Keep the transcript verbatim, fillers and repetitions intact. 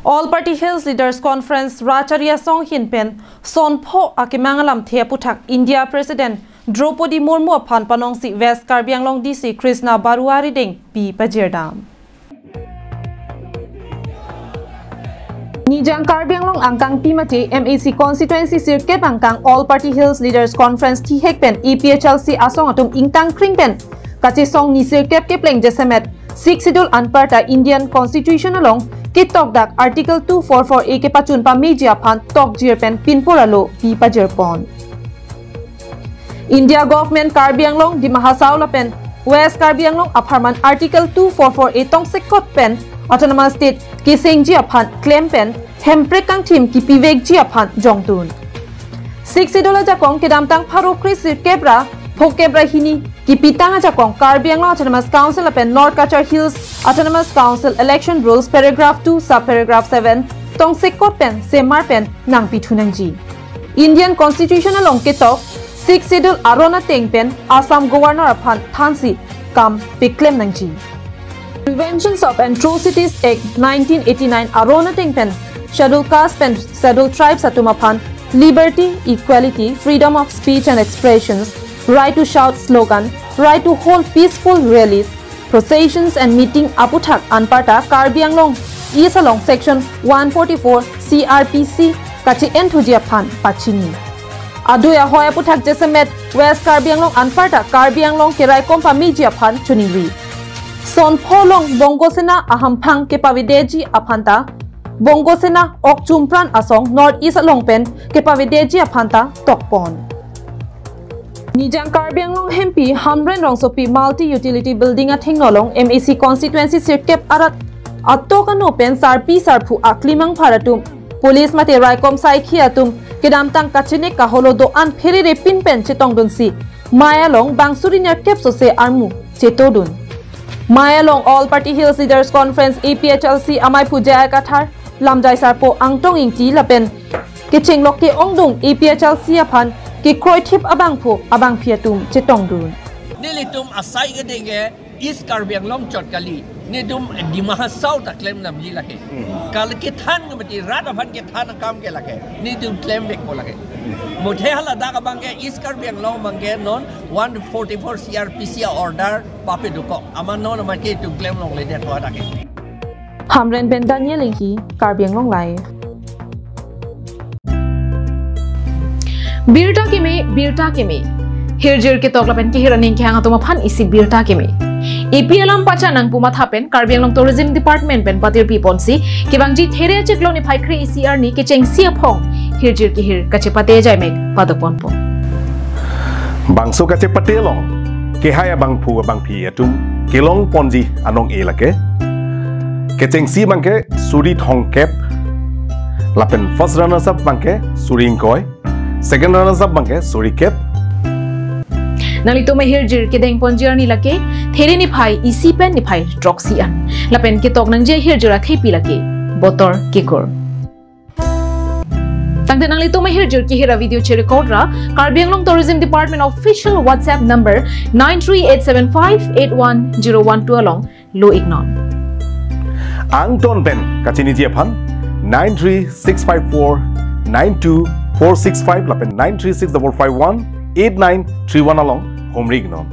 All Party Hills Leaders Conference Rachari Asong ahin pen son pho akemang alamthe aputhak India President Droupadi Murmu aphan panongsi West Karbi Anglong D C Krishna Baruah arideng pi pajirdam. Nijang Karbi Anglong angkangpi mate M A C constituency sirkep angkang All Party Hills Leaders Conference thihek pen A P H L C asong atum ingtang kring pen kachesong ni sirkep kepleng jasemet Sixth Schedule anparta Indian Constitution along ketokdak Article two four four A kepachun pameji aphan tokjir pen pinpur alo pi pajirpon. India Government Karbi Anglong, Dima Hasao lapen West Karbi Anglong apharman Article two four four A tongsekot pen Autonomous State kesengji aphan klem pen Hemprek kangthim kipivekji aphan jongtun. Sixth Schedule ajakong kedamtang pharo kre sirkep ra phongokep ra hini kipitang ajakong Karbi Anglong Autonomous Council lapen North Cachar Hills Autonomous Council Election Rules paragraph two subparagraph seven tongsekot pen semar pen nangpithu nangji. Indian Constitution along ketok Sixth Schedule aron ateng pen Assam Governor aphan thansi kam peklem nangji. Preventions of Atrocities Act nineteen eighty-nine aron ateng pen Schedule Caste pen Schedule Tribes atum aphan liberty, equality, freedom of speech and expressions, right to shout slogan, right to hold peaceful rallies, processions and meeting aputhak anparta Karbi Anglong East along Section one forty-four C R P C kache-enthuji aphan pachini. Adui ahoi aputhak jasemet West Karbi Anglong anparta Karbi Anglong keraikom pameji aphan choningri. Son pho along Bongo Sena ahamphang kepavedeji aphanta Bongo Sena ok chumpran asong North East along pen kepavedeji aphanta tokpon. Nijang Karbi Anglong Hempi Hamren Rongsopi Multi Utility Building athengno along M A C constituency sirkep arat atok ano pen sarpi sarpo aklimang phar atum police mate raikom saikhi atum kedamtang kachini kaholo do-an pherere pin pen chetongdunsi mai along bang suri nerkep sose armu chetodun. Mai along All Party Hills Leaders Conference A P H L C amaiphu J I Kathar, lamjai sarpo Angtong Ingti lapen kecheng lokke ongdung A P H L C aphan kekroithip abangphu abangphi atum chetongdun. Nelitum asai kedeng ke East Karbi Anglong chot kali. Netum Dima Hasao ta klem namji lake. Kal kethan ke mati rat aphan kethan akam ke lake. Netum klem vekpo lake. Muthe haladak abang ke East Karbi Anglong abang ke non one forty-four C R P C order pape dokok. Amat non amat ke itum klem longle det ko adak ke. Hamren pen Daniel Ingti, Karbi Anglong Live. Birta keme, birta keme. Hirjir ketok lapen kehir aning kehang atum aphan isi birta keme. A P L alam pacha nangpu matha pen Karbi Anglong Tourism Department pen patirpi ponsi kevangji There achiklo niphai kre isi arni kechengsi aphong hirjir kehir kachepate ajaimek padopon pon. Bangso kachepate along kehai abangphu abangphi atum kelong ponji anong-e lake. Kechengsi abang ke suri thomkep, lapen first runners up abang ke suri ingkoi, second runners up abang ke suri kep. Nanglitum ahirjir kedeng ponji arni lake There niphai isi pen niphai throksi an. Lapen ketok nangji ahirjir athepi lake Botor Kekur. Tangte nanglitum ahirjir kehir avideo cherecord ra Karbi Anglong Tourism Department official WhatsApp number nine three eight seven five eight one zero one two along lo-iknon. Angton pen kachiniji aphan nine three six five four nine two four six five lapen nine three six double five one eight nine three one along humri-iknon.